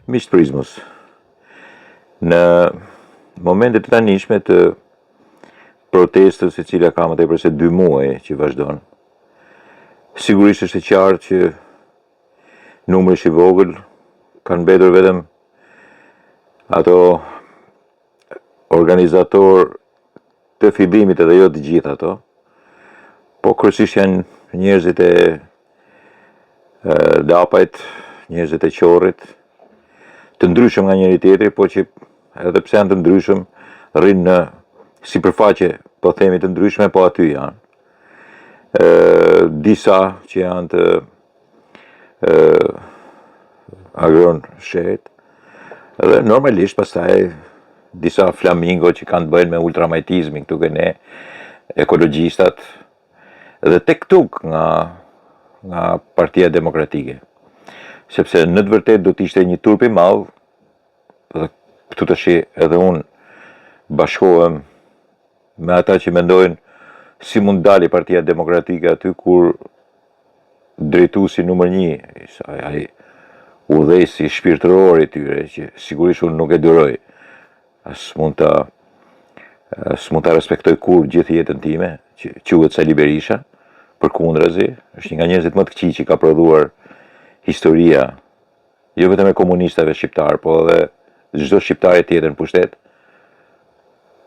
Miq të Prizmës, në momentet e tanishme të protestës e cila ka më tepër se 2 muaj që vazhdon, sigurisht është e qartë që numri është i vogël, kanë mbetur vetëm ato organizatorë të fillimit edhe jo të gjithë ato, po kryesisht janë njerëzit e Lapajt, njerëzit e Qorrit, të ndryshëm nga njëri tjetri, po që edhe pse janë të ndryshëm, rrinë në sipërfaqe, po themi të ndryshme, po aty janë. E, disa që janë të e, Agron Shehit, dhe normalisht pastaj disa flamingo që kanë të bëjnë me ultramajtizmin këtu ke ne, ekologjistat, dhe tek tuk nga, nga Partia Demokratike. Sepse në të vërtetë do të ishte një turp i madh, dhe këtu tashi edhe unë bashkohem me ata që mendojnë si mund dali Partia Demokratike aty kur drejtuesi numër një, ai udhëheqësi shpirtëror i tyre, që sigurisht unë nuk e duroj, as mund ta as mund ta respektoj kurrë gjithë jetën time, që quhet Sali Berisha, përkundrazi, është një nga njerëzit më të këqij që ka prodhuar historia, jo vetëm e komunistave shqiptarë, po edhe çdo shqiptari tjetër në pushtet,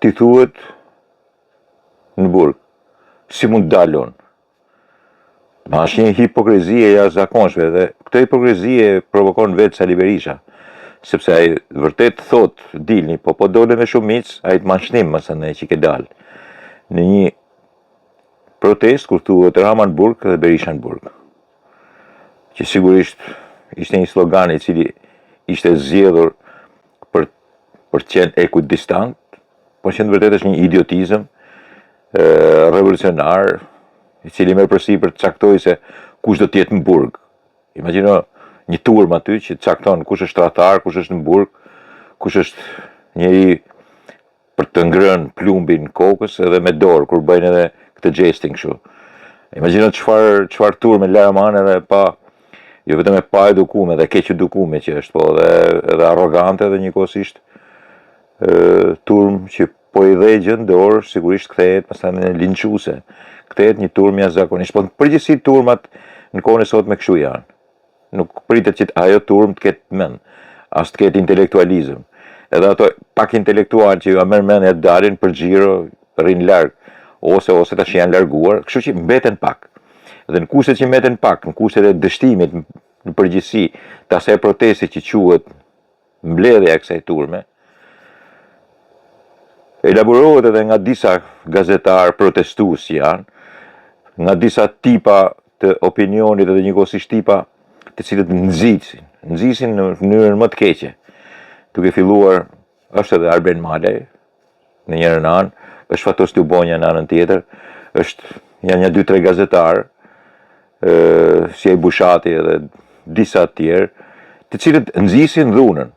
t'i thuhet në burg, si mund të dal unë? Ma është një hipokrizi e jashtëzakonshme dhe këtë hipokrizi e provokon vetë Sali Berisha, sepse ai vërtet thotë dilni, po po dole me shumicë, ai të manshnim masanej që ke dalë. Në një protestë kur thuhet Rama në burg dhe Berisha në burg. Që sigurisht ishte një slogan i cili ishte zgjedhur për për të qenë ekuidistant, por që në vërtetë është një idiotizëm revolucionar, i cili merr përsipër të caktojë se kush do të jetë në burg. Imagjino një turmë aty që cakton kush është tradhtar, kush është në burg, kush është njeri për të ngrënë plumbin kokës edhe me dorë kur bëjnë edhe këtë gjestin kështu. Imagjino çfarë çfarë turme laraman edhe pa jo vetëm e pa edukume dhe keq edukume që është, po edhe edhe arrogante dhe njëkohësisht turmë që po i dhe gjë në dorë, sigurisht kthehet pastaj në linçuse. Kthehet një turmë jashtëzakonisht, po në përgjithësi turmat në kohën e sotme kështu janë. Nuk pritet që ajo turmë të ketë mend, as të ketë intelektualizëm. Edhe ato pak intelektual që jua merr mendja të dalin për xhiro, rrinë larg, ose ose tash janë larguar, kështu që mbeten pak. Dhe në kushtet që mbeten pak, në kushtet e dështimit në përgjithësi të asaj proteste që quhet mbledhja e kësaj turme, elaborohet edhe nga disa gazetarë protestues që janë, nga disa tipa të opinionit edhe njëkohësisht tipa të cilët nxisin, nxisin në mënyrën më të keqe. Duke filluar është edhe Arben Malaj në njërën anë, është Fatos Lubonja në anën tjetër, është janë një dy tre gazetarë, si ai Bushati edhe disa të tjerë, të cilët nxisin dhunën.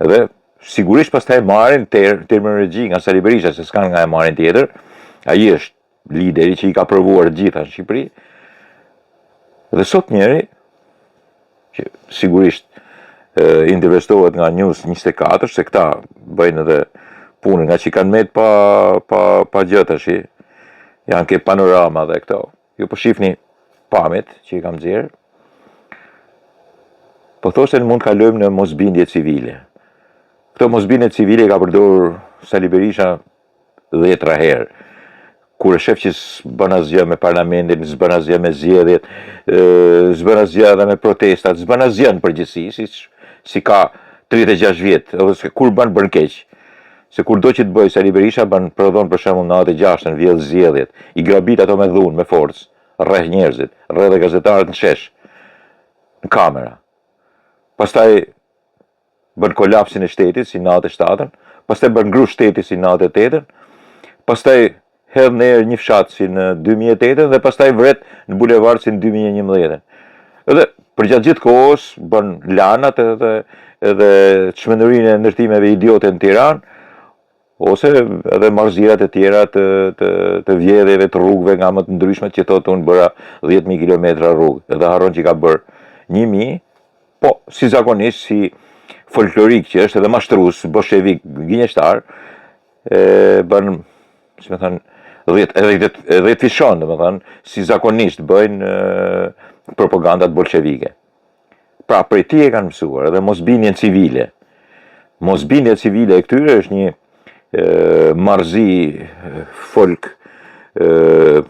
Edhe sigurisht pastaj marrin ter, terminologji nga Sali Berisha, se s'kan nga e marrin tjetër. Ai është lideri që i ka provuar të gjitha në Shqipëri. Dhe sot njëri që sigurisht intervistohet nga News 24, se këta bëjnë edhe punën nga që kanë met pa, pa, pa gjë tashi, janë ke panorama dhe këto. Ju po shifni pamjet që i kam nxjerrë, po thoshte mund të kalojmë në mosbindje civile. Këto mosbindje civile i ka përdorur Sali Berisha dhjetra herë. Kur e shef që s'bën asgjë me parlamentin, s'bën asgjë me zgjedhjet, s'bën asgjë edhe me protestat, s'bën asgjë në përgjithësi, si si ka 36 vjet, edhe se kur bën bën keq. Se kur do që të bëjë Sali Berisha bën prodhon për shembull 96-ën vjedh zgjedhjet, i grabit ato me dhunë, me forcë, rreh njerëzit, rreh dhe gazetarët në shesh, në kamera. Pastaj bën kolapsin e shtetit si 97-ën, pastaj bën grusht shteti si 98-ën, pastaj hedh në erë një fshat si në 2008-ën dhe pastaj vret në bulevard si në 2011-ën. Edhe përgjatë gjithë kohës bën lanat edhe edhe çmendurinë e ndërtimeve idiote në Tiranë, ose edhe marrëzirat e tjera të të të vjedhjeve të rrugëve nga më të ndryshmet që thotë unë bëra 10000 kilometra rrugë, edhe harron që ka bërë 1000 Po, si zakonisht, si folklorik që është edhe mashtrus, bolshevik, gënjeshtar, e bën, si me thënë, 10 edhe 10 fishon, domethënë, si zakonisht bëjnë propagandat bolshevike. Pra, prej tij e kanë mësuar edhe mosbindjen civile. Mosbindja civile e këtyre është një marrëzi folk, e,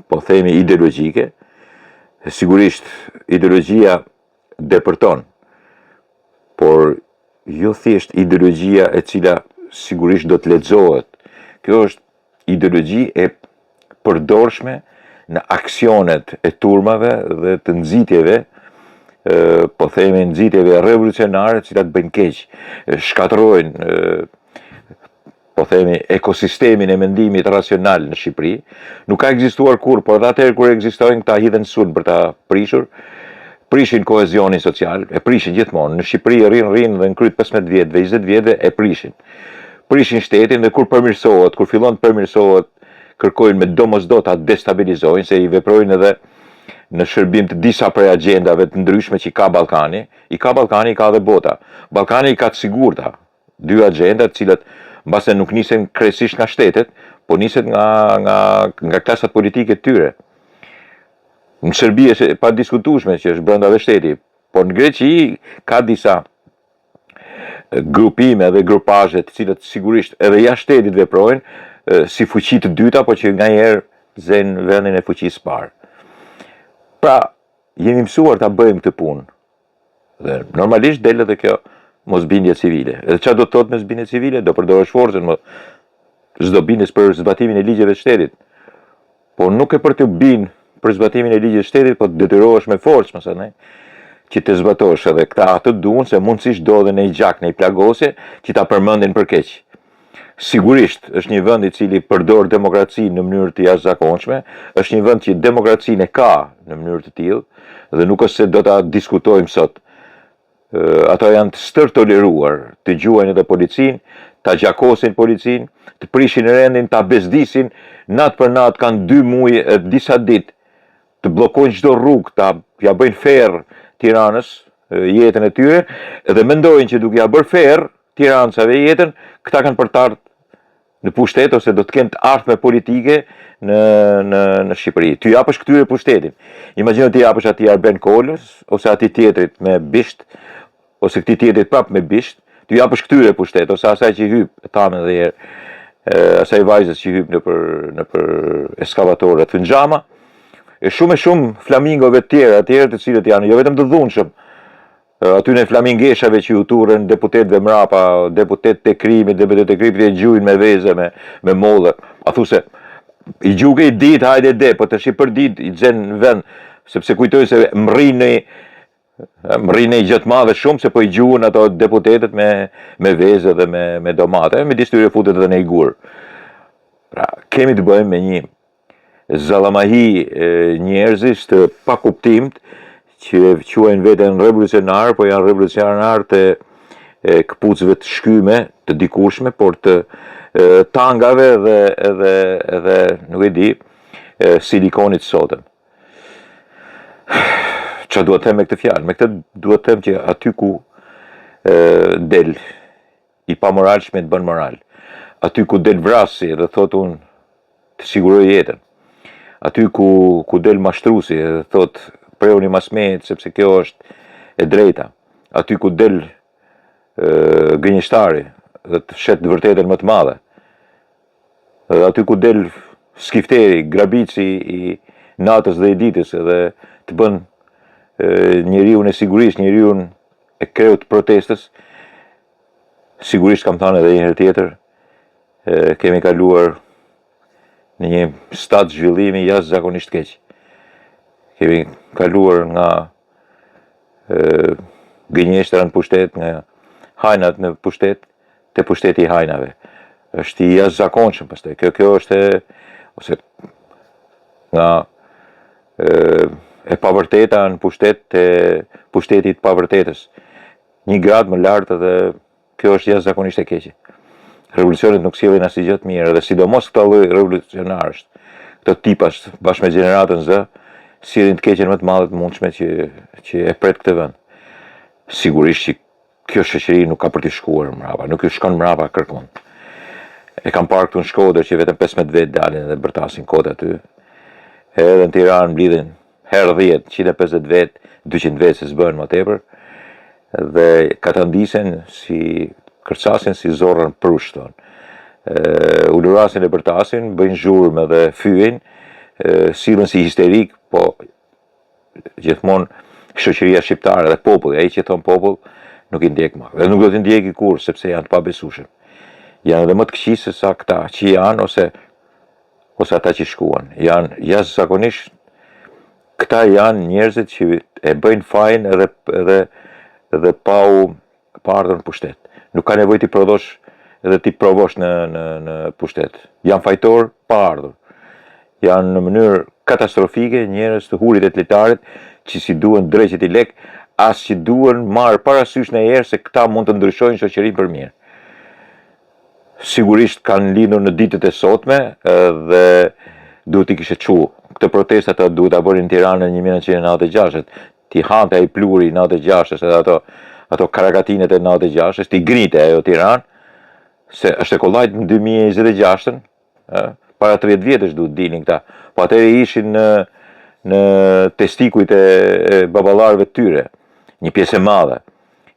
po themi ideologjike. Sigurisht, ideologjia depërton, por jo thjesht ideologjia e cila sigurisht do të lexohet. Kjo është ideologji e përdorshme në aksionet e turmave dhe të nxitjeve, po themi nxitjeve revolucionare, të cilat bëjnë keq, shkatërrojnë po themi ekosistemin e mendimit racional në Shqipëri. Nuk ka ekzistuar kurrë, por edhe atëherë kur ekzistojnë, këta hidhen sulm për ta prishur, prishin kohezionin social, e prishin gjithmonë. Në Shqipëri rrin rrin dhe në krye të 15 vjetëve, 20 vjetëve e prishin. Prishin shtetin dhe kur përmirësohet, kur fillon të përmirësohet, kërkojnë me domosdo ta destabilizojnë se i veprojnë edhe në shërbim të disa prej agjendave të ndryshme që ka Ballkani, i ka Ballkani, i ka edhe bota. Ballkani i ka të sigurta, dy agjenda të cilat mbase nuk nisen krejtësisht nga shtetet, po nisen nga nga nga klasat politike të tyre. Në Serbi është e padiskutueshme që është brenda dhe shteti, por në Greqi ka disa grupime dhe grupazhe të cilat sigurisht edhe jashtë shtetit veprojnë si fuqi të dyta, po që nganjëherë zënë vendin e fuqisë së parë. Pra, jemi mësuar ta bëjmë këtë punë. Dhe normalisht del edhe kjo mosbindje civile. Edhe çfarë do të thotë mosbindje civile? Do përdorësh forcën, më s'do bindesh për zbatimin e ligjeve të shtetit. Po nuk e për të bind për zbatimin e ligjeve të shtetit, po të detyrohesh me forcë, më ne, që të zbatosh edhe këta atë duan se mundësisht do edhe një gjak, një plagosje që ta përmendin për keq. Sigurisht, është një vend i cili përdor demokracinë në mënyrë të jashtëzakonshme, është një vend që demokracinë e ka në mënyrë të tillë dhe nuk është se do ta diskutojmë sot. Ata janë të stërtoleruar, të gjuajnë edhe policinë, ta gjakosin policinë, të prishin rendin, ta bezdisin, natë për natë kanë dy muaj e disa ditë të bllokojnë çdo rrugë, ta ja bëjnë ferr Tiranës jetën e tyre dhe mendojnë që duke ja bërë ferr tiransave jetën, këta kanë për të ardhur në pushtet ose do të kenë të ardhme politike në në në Shqipëri. T'u japësh këtyre pushtetin. Imagjino t'i japësh atij Arben Kolës ose atij tjetrit me bisht ose këtij tjetrit prap me bisht, t'u japësh këtyre pushtet ose asaj që hyp, e thamë edhe herë, asaj vajzës që hyp nëpër nëpër eskavatorë aty në xhama, e shumë e shumë flamingove të tjerë, atjerë të cilët janë jo vetëm të dhunshëm, atyne flamingeshave që ju turren deputetëve mrapa, deputetë të krimit, deputetë të krimit e gjujnë me veze, me, me mollë. A thu se, i gjuke i ditë, hajde de, po tashi për ditë i gjen në vend, sepse kujtojnë se mrrin në mrrin një gjë të madhe shumë se po i gjuhen ato deputetët me me vezë dhe me me domate, midis tyre futet edhe një gur. Pra, kemi të bëjmë me një zallamahi njerëzish të pakuptimt që e quajnë veten revolucionar, po janë revolucionar të këpucëve të shkyme, të dikurshme, por të tangave dhe edhe edhe nuk e di, silikonit sotëm. Ça dua të them me këtë fjalë? Me këtë dua të them që aty ku e, del i pamoralshmi të bën moral. Aty ku del vrasësi dhe thotë unë të siguroj jetën. Aty ku ku del mashtruesi dhe thotë preuni mas meje sepse kjo është e drejta. Aty ku del gënjeshtari dhe të shet të vërtetën më të madhe. Dhe aty ku del skifteri, grabitësi i natës dhe i ditës edhe të bën njeriun e sigurisë, njeriun e kreut të protestës, sigurisht kam thënë edhe një herë tjetër, kemi kaluar në një stad zhvillimi jashtëzakonisht keq. Kemi kaluar nga gënjeshtra në pushtet, nga hajnat në pushtet, te pushteti i hajnave. Është i jashtëzakonshëm pastaj. Kjo kjo është e ose nga e, e pavërteta në pushtet te pushteti i të pavërtetës. Një gradë më lart edhe kjo është jashtëzakonisht e keqe. Revolucionet nuk sjellin asnjë gjë të mirë dhe sidomos këta lloj revolucionarësh, këto tipash bashkë me gjeneratën Z, sjellin të keqen më të madhe të mundshme që që e pret këtë vend. Sigurisht që kjo shoqëri nuk ka për t'i shkuar mrapa, nuk ju shkon mrapa kërkund. E kam parë këtu në Shkodër që vetëm 15 vetë dalin dhe bërtasin kot aty. Edhe në Tiranë mblidhen herë 10, 150 vetë, 200 vetë se s'bëhen më tepër dhe katandisen si kërcasin si zorra në prush thonë. Ulurasin e bërtasin, bëjnë zhurmë dhe fyejnë, sillen si histerik, po gjithmonë shoqëria shqiptare dhe populli, ai që thon popull, nuk i ndjek më. Dhe nuk do t'i ndjeki kurrë sepse janë të pabesueshëm. Janë edhe më të këqij se sa këta që janë ose ose ata që shkuan. Janë jashtëzakonisht këta janë njerëzit që e bëjnë fajin edhe edhe edhe pa u pa ardhur në pushtet. Nuk ka nevojë t'i prodhosh edhe t'i provosh në në në pushtet. Janë fajtor pa ardhur. Janë në mënyrë katastrofike njerëz të hurit e të litarit që s'i duhen dreqit i lek, as që duhen marrë parasysh ndonjëherë se këta mund të ndryshojnë shoqërinë për mirë. Sigurisht kanë lindur në ditët e sotme dhe duhet t'i kishte çu. Këtë protestë ata duhet ta bënin në Tiranë në 1996, t'i hante ai pluhuri i 96-ës edhe ato ato karakatinet e 96-ës, t'i grinte ajo Tiranë, se është e kollajt në 2026-ën, ë, para 30 vjetësh duhet dilnin këta. Po atëherë ishin në në testikujt e, e baballarëve të tyre, një pjesë e madhe.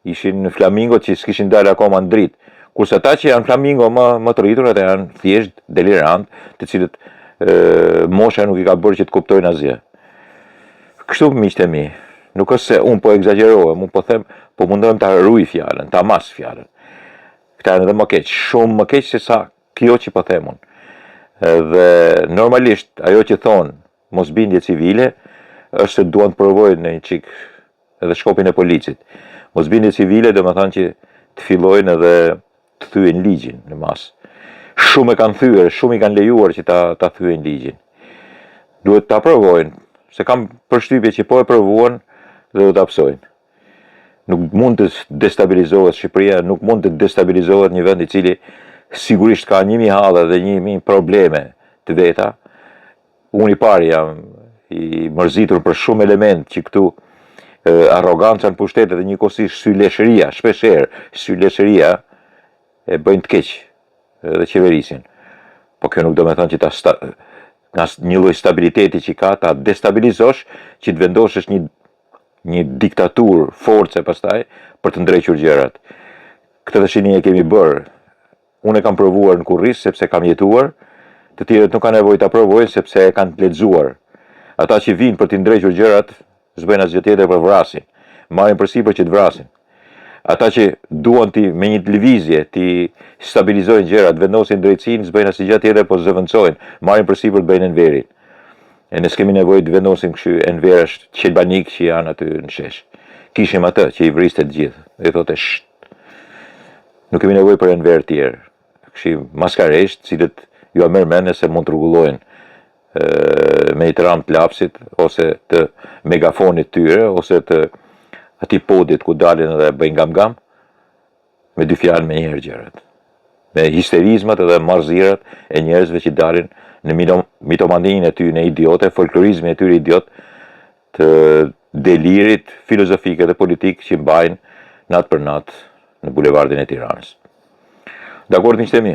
Ishin flamingot që s'kishin dalë akoma në dritë. Kurse ata që janë flamingo më më të rritur, ata janë thjesht delirant, të cilët e, mosha nuk i ka bërë që të kuptojnë asgjë. Kështu miqtë e mi, nuk është se unë po ekzagjerohem, unë po them, po mundohem ta ruaj fjalën, ta mas fjalën. Këta janë edhe më keq, shumë më keq se sa kjo që po them unë. Dhe normalisht ajo që thonë mosbindje civile është se duan të provojnë në një çik edhe shkopin e policit. Mosbindje civile domethënë që të fillojnë edhe të thyejnë ligjin në masë. Shumë e kanë thyer, shumë i kanë lejuar që ta ta thyejnë ligjin. Duhet ta provojnë, se kam përshtypje që po e provuan dhe do ta pësojnë. Nuk mund të destabilizohet Shqipëria, nuk mund të destabilizohet një vend i cili sigurisht ka 1000 halle dhe 1000 probleme të veta. Unë i pari jam i mërzitur për shumë element që këtu arroganca në pushtet dhe njëkohësisht syleshëria, shpeshherë syleshëria e bëjnë të keq dhe qeverisjen. Po kjo nuk do me thënë që ta sta, nga një lloj stabiliteti që ka, ta destabilizosh, që të vendosësh një një diktaturë force pastaj për të ndrequr gjërat. Këtë tash ne e kemi bërë. Unë e kam provuar në kurriz sepse kam jetuar, të tjerët nuk kanë nevojë ta provojnë sepse e kanë lexuar. Ata që vijnë për t'i ndrequr gjërat, s'bëjnë asgjë tjetër por vrasin. Marrin përsipër që të vrasin. Ata që duan ti me një lëvizje t'i stabilizojnë gjërat, vendosin drejtësinë, s'bëjnë asgjë tjetër por zëvendësojnë, marrin përsipër të bëjnë Enverin. E ne s'kemi nevojë të vendosim kështu Enverash qelbanik që janë aty në shesh. Kishim atë që i vriste të gjithë, dhe i thote sht. Nuk kemi nevojë për Enver tjerë, kësi maskaresh, të cilët jua merr mendja se mund të rregullojnë me një të ramë të lapsit, ose të megafonit tyre, ose të atij podit ku dalin dhe bëjnë gam gam, me dy fjalë menjëherë gjërat. Me histerizmat edhe marrëzirat e njerëzve që dalin në mitomaninë e tyre idiote, folklorizmin e tyre idiot, të delirit filozofik edhe politik që mbajnë natë për natë në bulevardin e Tiranës. Dakord miqtë e mi.